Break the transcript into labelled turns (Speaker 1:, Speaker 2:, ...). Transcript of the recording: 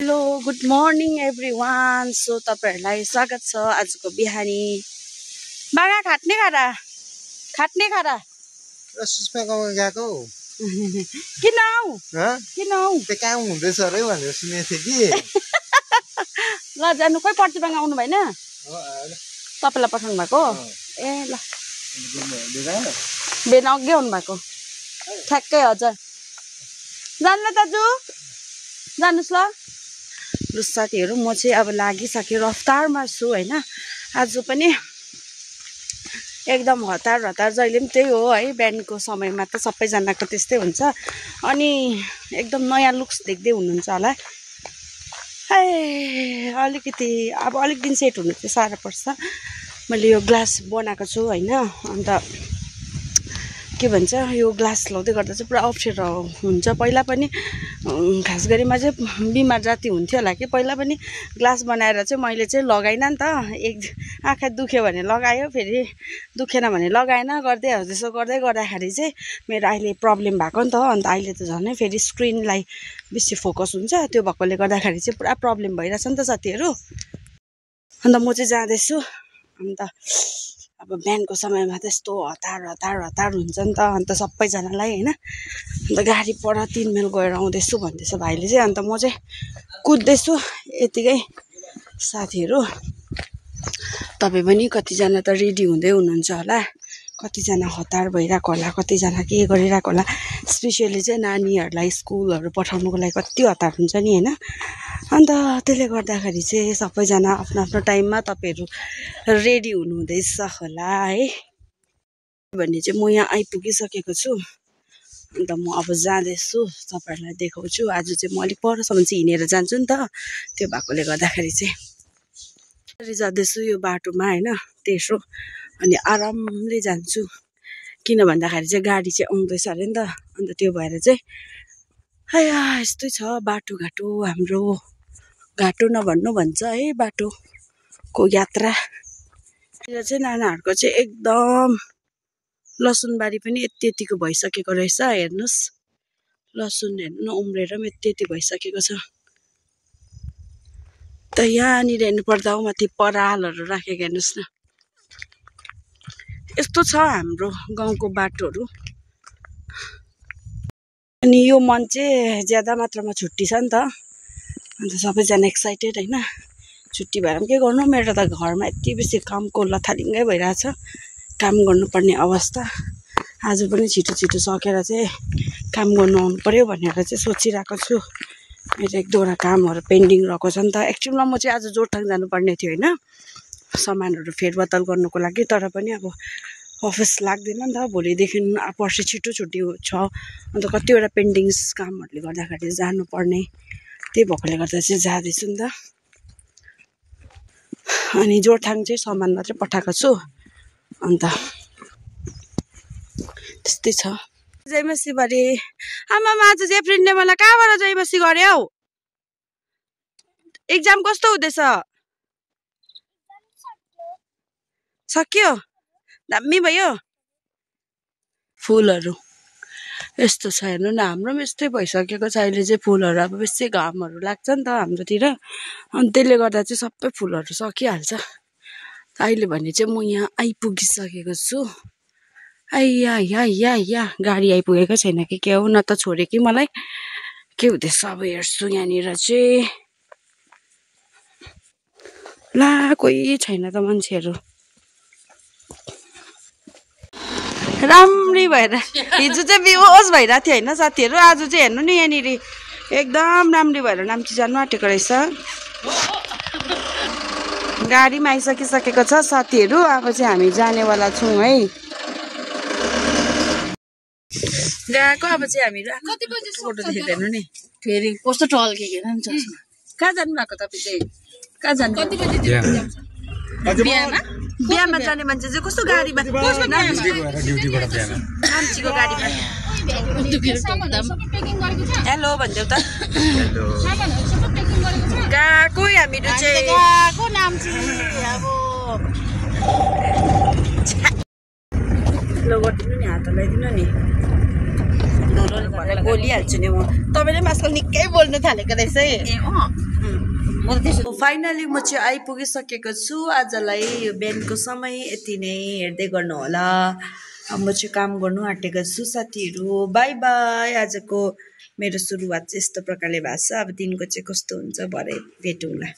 Speaker 1: Hello good morning everyone. So तपाईहरुलाई स्वागत छ आजको बिहानी। बागा खाट्ने खारा
Speaker 2: सुस्मा गाउँ गएको
Speaker 1: किन आऊ
Speaker 2: त्यो काम हुँदैछ अरे भनेर सुनेको थिएँ कि
Speaker 1: ल जानु कोही प्रतिभाङ आउनु भएन तपाईलाई पठाउनु भएको ए ल बेन अघि आउनु भएको ठ्याक्कै हजुर जान्न दाजु जानुस् ल साथीहरु। म चाहिँ अब लागिसके रफ्तारमा छु हैन। आज पनि एकदम हतार जहिले पनि त्यही हो है। बिहानको समयमा त सबैजनाको त्यस्तै हुन्छ अनि एकदम नयाँ लुक्स देख्दै हुनुहुन्छ होला। अलिकति अब अलिक दिन सेट हुनु चाहिँ साह्रो पर्छ। मैले यो ग्लास बनाएको छु हैन। अन्त के भन्छ यो ग्लास लाउँदै गर्दा चाहिँ पुरा अप्ठ्यारो हुन्छ। पहिला पनि खास गरी म चाहिँ बिमार जाति हुन्थ्यो होला कि पहिला पनि ग्लास बनाएर चाहिँ मैले चाहिँ लगाइन नि त। एक आँखा दुख्यो भने लगायो, फेरि दुखेन भने लगाएन, गर्दै हो त्यसो गर्दै गर्दाखेरि चाहिँ मेरो अहिले प्रब्लम भएको नि त। अन्त अहिले त झनै फेरि स्क्रिनलाई बेसी फोकस हुन्छ, त्यो भएकोले गर्दाखेरि चाहिँ पुरा प्रब्लम भइरहेछ नि त साथीहरु। अन्त म चाहिँ जाँदैछु। अन्त अब बिहानको समयमा त्यस्तो हतार हुन्छ नि त। अन्त सबैजनालाई हैन। अन्त गाडी पर 3 माइल गएर आउँदैछु भन्दैछ भाइले चाहिँ। अन्त म चाहिँ कुद्दैछु यतिकै साथीहरु। तपाई पनि कतिजना त रेडी हुँदै हुनुहुन्छ होला, कतिजना हतार भइरहेको होला, कतिजना के गरिरहेको होला। स्पेशली चाहिँ नानीहरूलाई स्कुलहरू पठाउनुको लागि कति हतार हुन्छ नि हैन। अन्त त्यसले गर्दाखेरि चाहिँ सबैजना आफ्नो आफ्नो टाइममा तपाईहरु रेडी हुनुहुँदैछ होला है भन्ने चाहिँ म यहाँ आइपुगिसकेको छु। अन्त म अब जाँदैछु, तपाईहरुलाई देखाउँछु। आज चाहिँ म अलिक परसम्म चाहिँ हिँडेर जान्छु नि त, त्यो भएकोले गर्दाखेरि चाहिँ जाँदैछु यो बाटोमा हैन तेर्सो। अनि आरामले जान्छु किन भन्दाखेरि चाहिँ गाडी चाहिँ आउँदैछ अरे नि त। अन्त त्यो भएर चाहिँ यस्तै छ बाटोघाटो हाम्रो। घाटो नभन्नु भन्छ है बाटोको यात्रा। यो चाहिँ नानाहरुको चाहिँ एकदम लसुनबारी पनि यतिको भइसकेको रहेछ। हेर्नुस् लसुन हेर्नु उम्रेर पनि यति भइसकेको छ। त यहाँनिर हेर्नु पर्दा हो माथि परालहरू राखेको हेर्नुस् न। यस्तो छ हाम्रो गाउँको बाटोहरू। अनि यो मन चाहिँ ज्यादा मात्रामा छुट्टी छ नि त। अन्त सबैजना एक्साइटेड हैन। छुट्टी भएर पनि के गर्नु, मेरो त घरमा यति बेसी कामको लथालिङ्गै भइरहेछ, काम गर्नुपर्ने अवस्था। आज पनि छिटो सकेर चाहिँ काम गर्नु आउनु पर्यो भनेर चाहिँ सोचिरहेको छु। मेरो एक दुईवटा कामहरू पेन्डिङ रहेको छ नि त। एक्चुअलमा म चाहिँ आज जोरथाङ जानुपर्ने थियो हैन, सामानहरू फेरबदल गर्नुको लागि। तर पनि अब अफिस लाग्दैन नि त, भोलिदेखि पर्सि छिटो छुट्टी छ। अन्त कतिवटा पेन्डिङ्स कामहरूले गर्दाखेरि जानुपर्ने, त्यही भएकोले गर्दा चाहिँ जाँदैछु नि त। अनि जोरथाङ चाहिँ सामान मात्रै पठाएको छु। अन्त त्यस्तै छ। जयमसी भरे आमामा आज जेफ्रिनले मलाई कहाँबाट जयमसी गरे हौ? एक्जाम कस्तो हुँदैछ? सक्यो? दामी भयो। फुलहरू यस्तो छ हेर्नु न। हाम्रो पनि यस्तै भइसकेको छ अहिले चाहिँ। फुलहरू अब बेसी घामहरू लाग्छ नि त हाम्रोतिर, अनि त्यसले गर्दा चाहिँ सबै फुलहरू सकिहाल्छ। अहिले भने चाहिँ म यहाँ आइपुगिसकेको छु। या गाडी आइपुगेको छैन कि के हो, न त छोड्यो कि मलाई। के हुँदैछ अब हेर्छु यहाँनिर चाहिँ। ला कोही छैन त मान्छेहरू। राम्री भएर हिजो चाहिँ बेहोस भइरहेको थियो होइन साथीहरू। आज चाहिँ हेर्नु नि यहाँनिर एकदम राम्री भएर नाम्ची जानु आँटेको रहेछ। गाडीमा आइसकिसकेको छ साथीहरू। अब चाहिँ हामी जानेवाला छौँ है। गएको अब चाहिँ हामी कति बजे फोटो देखेको हेर्नु नि। फेरि कस्तो टल्केको हेर्नु नि चस्मा। कहाँ जानु भएको तपाईँ चाहिँ? कहाँ जानु? कति बजे बिहामा जाने मान्छे चाहिँ कस्तो गाडीमा? नाम्चीको गाडीमा। हेलो भनिदेऊ त। गएको हामीहरू चाहिँ गएको नाम्ची। अब लो गरिदिनु नि, हात लगाइदिनु नि। बोलिहाल्छु नि म। तपाईँले पनि आजकल निकै बोल्नु थालेको रहेछ है। फाइनली म चाहिँ आइपुगिसकेको छु। आजलाई यो बिहानको समय यति नै हेर्दै गर्नु होला। म चाहिँ काम गर्नु आँटेको छु साथीहरू। By by. आजको मेरो सुरुवात चाहिँ यस्तो प्रकारले भएको छ। अब दिनको चाहिँ कस्तो हुन्छ भरे भेटौँला।